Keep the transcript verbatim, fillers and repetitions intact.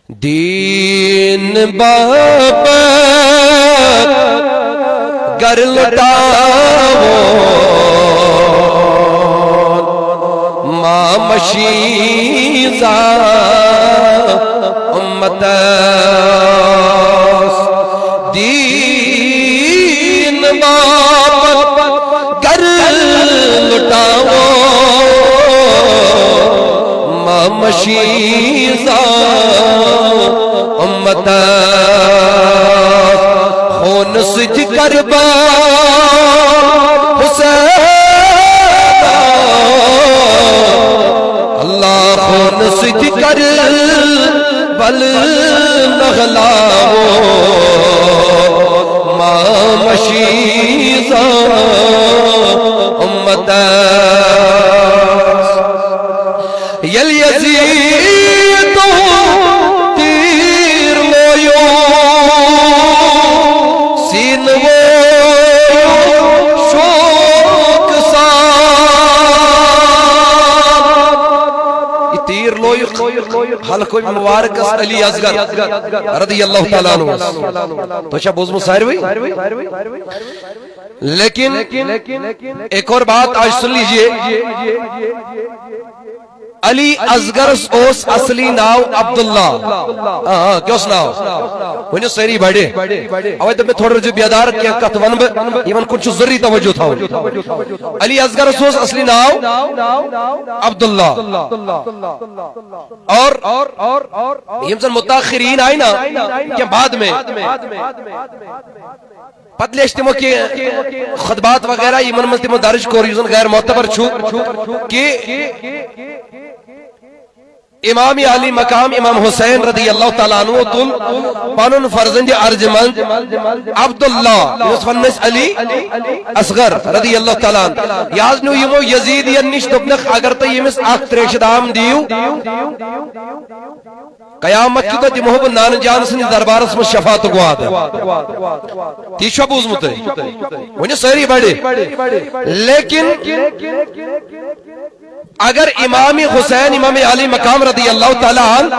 دین باپت گر لٹاوو، ما مشیزا امت دین باپت گر لٹاوو، ما مشیزا امت خون سج کربا حسین، اللہ خون سج کر بل نغلاو، ما مشیزا امت یل یزید تیر لویو سین وویو شوق سان۔ یہ تیر لویو حلقہ مبارکس علی اصغر رضی اللہ تعالیٰ عنہ۔ تو چھا بوزمت ساروی؟ لیکن ایک اور بات آج سن لیجئے، علی اصغرس اوس اصلی ناو عبداللہ۔ آ، آ، کیٛاہ اوس ناو؟ ؤنِو سٲری بڑِ۔ اوے دوٚپ مےٚ تھوڑا روٗزِو بیدار، کینٛہہ کتھ ونہٕ بہٕ، یِمن کُن چھُ ضروٗری توجہ تھاوُن۔ علی اصغرس اوس اصلی ناو عبداللہ۔ اور یِم زن متاخرین آیہِ نا، کینٛہہ بعد میں، پتہٕ لیچھ تِمو کینٛہہ خطبات وغیرہ، یِمن منٛز تِمو درج کوٚر، یُس زن غیر معتبر چھُ، کہِ امام علی مقام امام حسین رضی اللہ تعالیٰ عنہ تُل پنُن فرزند ارجمند عبداللہ، یُس ونان ٲسۍ علی اصغر رضی اللہ تعالیٰ عنہ۔ یہِ حظ نیوٗ یِمو یزیدین نِش، دوٚپنکھ، اگر تُہۍ ییٚمِس اکھ تریشہِ دام دِیِو، قیامت کہِ دۄہ دِمہو بہٕ نانہٕ جان سٕنٛدِس دربارس منٛز شفاعتُک وعدٕ۔ تی چھا بوٗزمُت تۄہہِ؟ ؤنِو سٲری بڑِ۔ لیکن اگر امام حسین، امام علی مقام رضی اللہ تعالیٰ عنہ